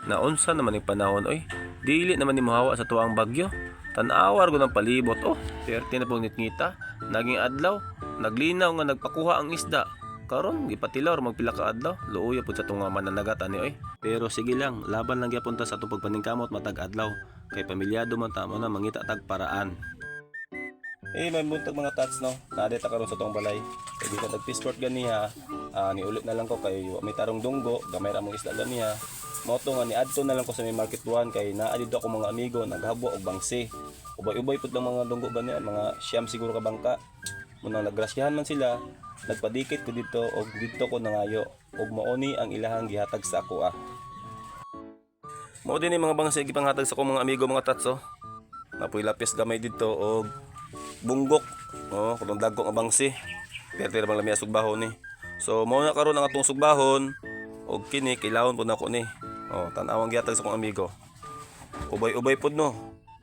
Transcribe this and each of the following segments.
Naunsa naman ni panahon oy. Dili naman ni mohawa sa tuang bagyo. Tan-awar ko ng palibot oh. Perte na po ngita. Naging adlaw, naglinaw nga nagpakuha ang isda. Karon gipatilaw ra magpila ka adlaw. Luoya pud sa tunga mananagat ani oy. Pero sige lang, laban lang gyapon ta sa atong pagpaningkamot matag adlaw. Kay pamilyado man ta mo na mangita tag paraan. Eh, may buntag mga tats no. Naade ta karon sa tong balay. Kay di ka tag passport ganiha. Ah, niulit na lang ko kay wa may tarong dunggo, gamay ra mong isda ganiha. Mao to nga niadto na lang ko sa may market 1 kay naa didto ako mga amigo naghabwa og bangsi. Ubay-ubay pud lang mga dunggo ganiha, mga siyam siguro ka bangka. Munang naggrasyahan man sila, nagpadikit ko didto og didto ko nangayo og mao ni ang ilahang gihatag sa ako ah. Mao din ni mga bangsi gipanghatag sa akong mga amigo mga tats oh. Napoy lapis gamay didto og bunggok. Oh, katong dagko nga bangsi. Perte ra bang lami ang sugbahon ni. So mao na karon ang atong sugbahon og kini kilawon pud nako ni. Oh, tan-awang gihatag sa akong amigo. Ubay-ubay pud no.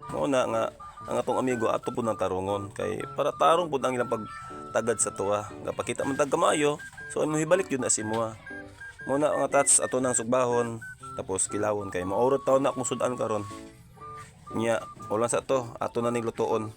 Mao na nga ang atong amigo ato pud nang tarungon kay para tarong pud ang ilang pagtagad sa tuwa. Nga pakita man tag kamayo, so imo hibalik yun na si moa. Mao na nga tats ato nang sugbahon tapos kilawon kay maurot taon na akong sudan karon. Nya, ulan sa to, ato na ning lutoon.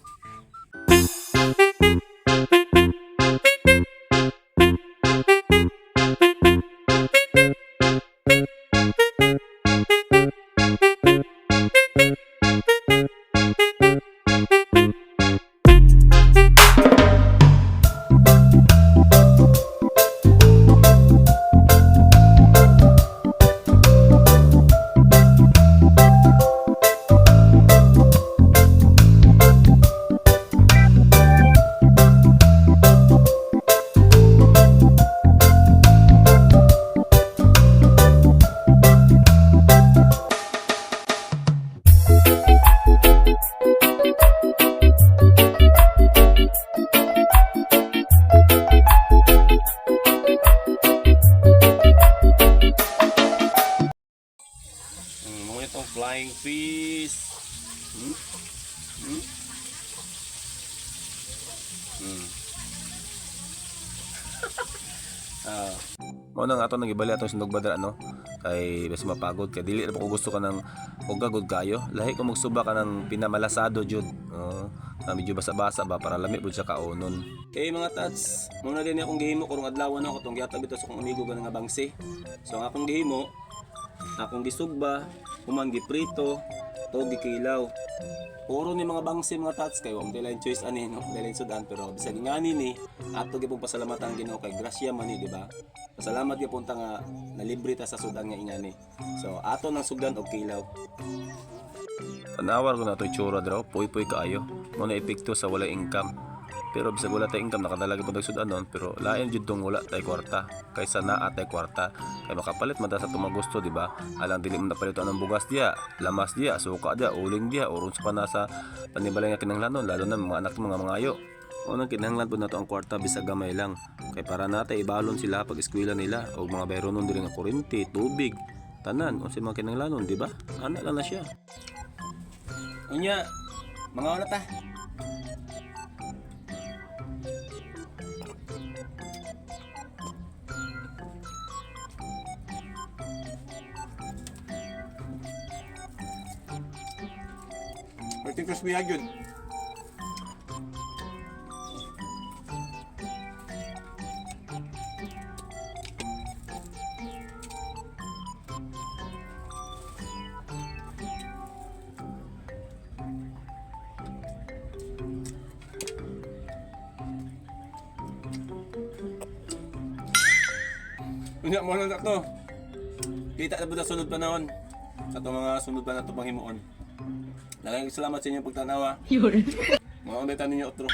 Mo itong flying fish. Hmm? Hmm? Ah. Mao na nga ato nagibali atong sindog badra ano kay basi mapagod kay dili ra ko gusto ka ng uga gud kayo lahi ko magsuba ka ng pinamalasado jud oh na medyo basa-basa ba para lami pud siya kaonon. Eh mga tats, muna din akong gihimo karong adlaw na ako tong gihatag bitaw sa akong amigo ganang nga bangsi. So ang akong gihimo, akong gisugba, human giprito, to gikilaw. Puro ni mga bangsi mga tats kay wa mo line choice ani no, dahil sudan pero bisag ngani ni ato gyud pasalamatan ang Ginoo kay grasya man ni, di ba? Pasalamat gyud punta nga nalibre ta sa sudan nga ingani. So ato nang sugdan og kilaw. Tanawar ko na to itsura draw, puy-puy kaayo. Mo na epekto sa walay income. Pero bisag wala tay income nakadala gyud pud sudan nun, pero lain jud tong wala tay kwarta kaysa naa tay kwarta. Kay makapalit man ta sa atong gusto, di ba? Alang dili man napalit ang bugas diya, lamas diya, suka diya, uling diya, oron sa panasa panibalay nga kinahanglanon lalo na mga anak mga mangayo. Unang kinahanglan pud nato ang kwarta bisag gamay lang kay para natay ibalon sila pag eskwela nila og mga bayronon diri nga kuryente, tubig, tanan unsay mga kinahanglanon, di ba? Ana lang na siya. Unya, mga wala ta. Pwede crispy yun. Unya, mo lang to. Kita na po sa sunod panahon. Sa itong mga sunod pa na ito panghimuon. Daghang salamat sa inyong pagtanawa. Mga ulit ninyo otro.